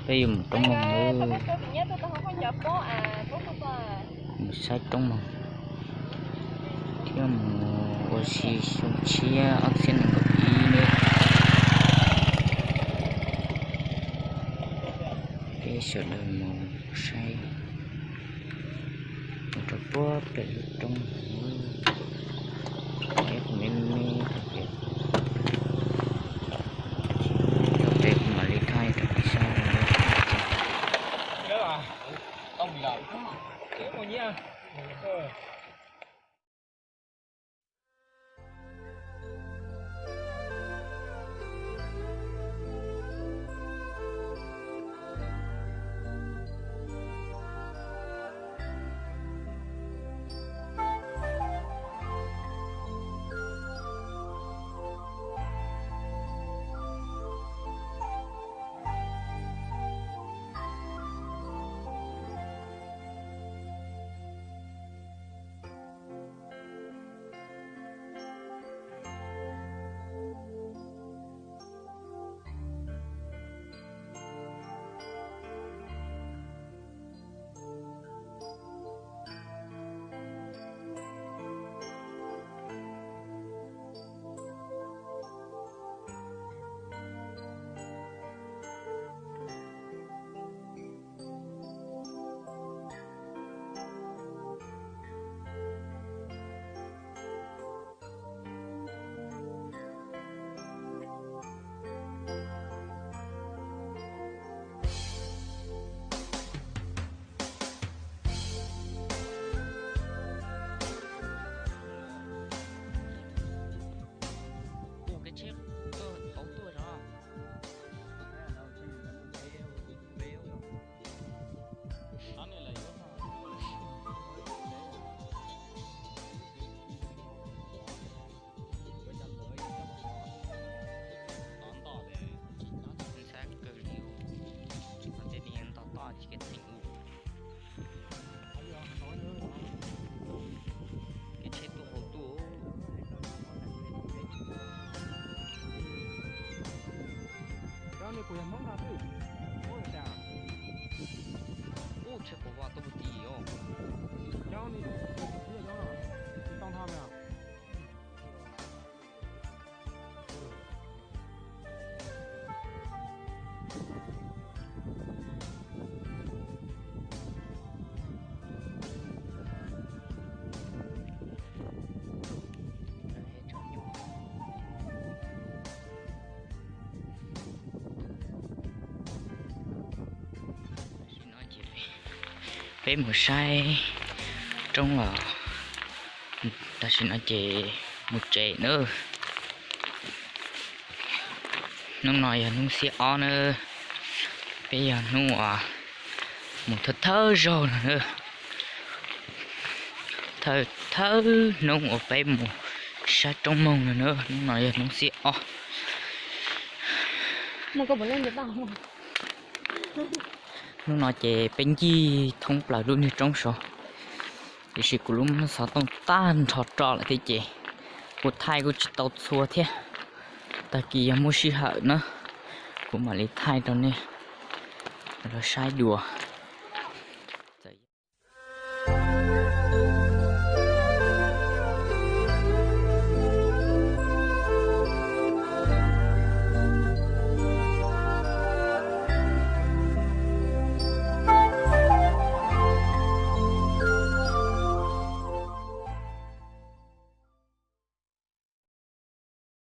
Peb yuav mus roob Moog, mus saib roob Moog thiab mus ua si xyoo tshiab ob txhiab nees nkaum ib nawb. Peb sawv daws mus saib, mus rau puag pem lub roob, peb me me, peb mam li thaij rau peb saib. Ub, tsheb quas vaj tuaj puag tim os. Peb mus saib roob los, tam sim no ces mus tsev nawb. Hnub no yog hnub xiab ob nawb, peb yog hnub uas mus thawj thawj zaug no nawb. Thawj thawj hnub uas peb mus saib roob Moog no nawb, hnub no yog hnub xiab ob. Hnub no ces peb ncig thoob plaws lub niag roob saud, tiam sis kuv lub xov tooj tag nrho roj lawm thiab ces kuv thaij kuj tsis tau txhua thiab. Tag kis yog muaj sij hawm na, kuv mam li thaij rau nej los saib dua.